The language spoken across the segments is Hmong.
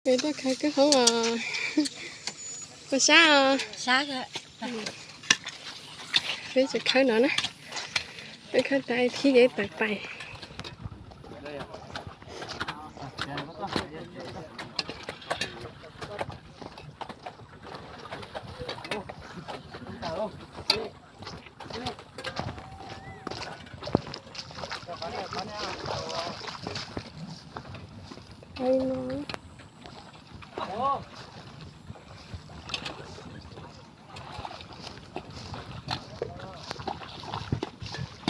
Peb tuaj khawb kawj hoob os. Puas sab os? Peb tseem khawb no na. Peb khawb tas thib ces tawm pais.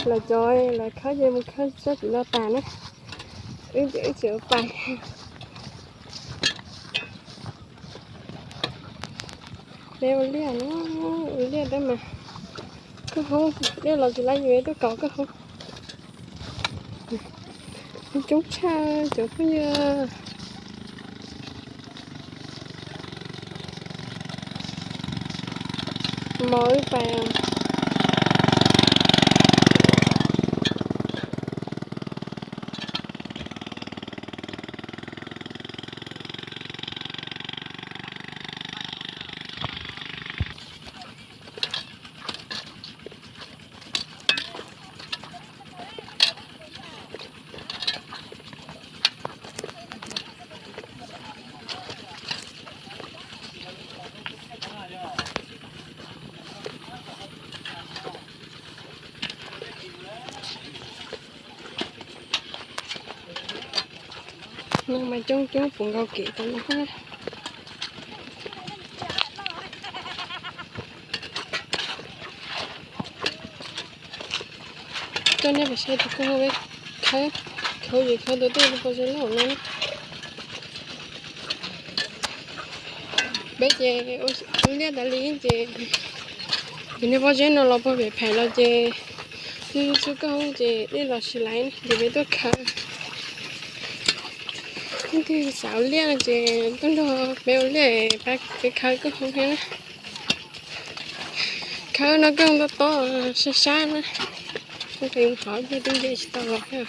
Los cov lawv khawb ces mus khawb tsob tim no tas na. Wb ces wb tseem ua pais. Peb ua liaj na, ua liaj tab mas kawj hoob, liaj los tsis lab yuav tuaj kaus kawj hoob. Coob tshaj cov phooj ywg. Mos wb pais. Neeg mas coob coob puv nkaus kev tau no. Coj nej pais saib tus koj peb khawb, khawb ces khawb tau tej lub pob zeb loj no. Peb ces ua liaj tas li ces, ces niag pob zeb no los puag pem phais los ces, txhua kawj hoob ces dej los tsis laiv ces peb tuaj khawb. Leej twg xav ua liaj no ces tuaj nrog peb ua liaj, peb khawb kawj hoob thiab na. Khawb no kawj hoob tob tob sab sab na. Hov ib pliag twb nce tsis tau los thiab.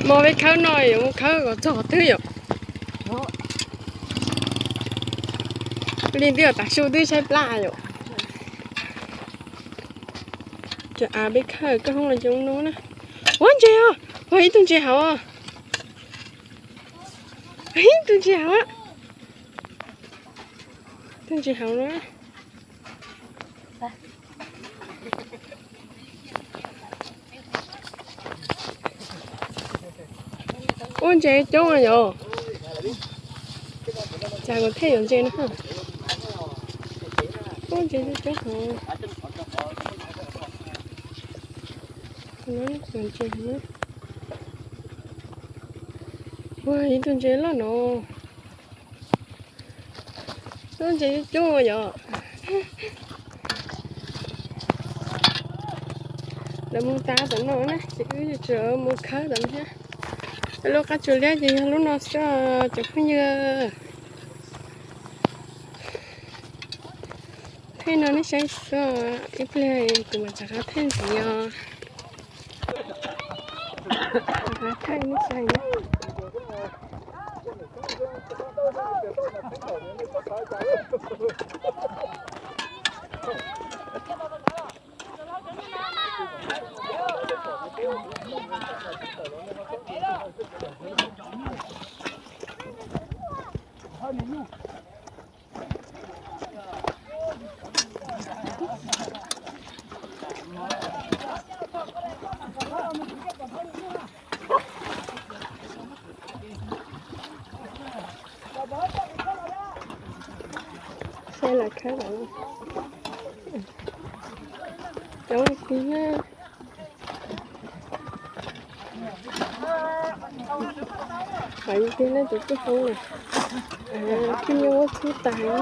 Mos peb khawb no yuav mus khawb kom txog qhov twg yom? Li twb yog tav su twb saib plab yom. Cov av peb khawb kawj hoob los coob no na. Ua ntses os, ua ib tug ntses hauv os. Ib tug ntses hauv. Tus ntses hauv na. Ua ntses coob yom. Cas kuv thiaj yuav ntses no. Ua ntses coob hov. Ua ib tug ntses loj no. Lub ntses coob yom. Lawv mus tas tom no na ces wb tseem mus khawb tom no thiab. Lub qab tsuas liab ces yog lub no xwb cov phooj ywg. Thaij no nej saib xwb, ib pliag kuv mam rov qab thaij ntxiv os. Rov qab thaij nej saib na. Saib lawv khawb lawm. Coob tiag. Qhov tiag nej tus kawj hoob na, twb nyuaj ua txhub tas na.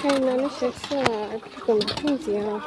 Thaij no nej saib xwb, tus mas thiaj ntxiv os.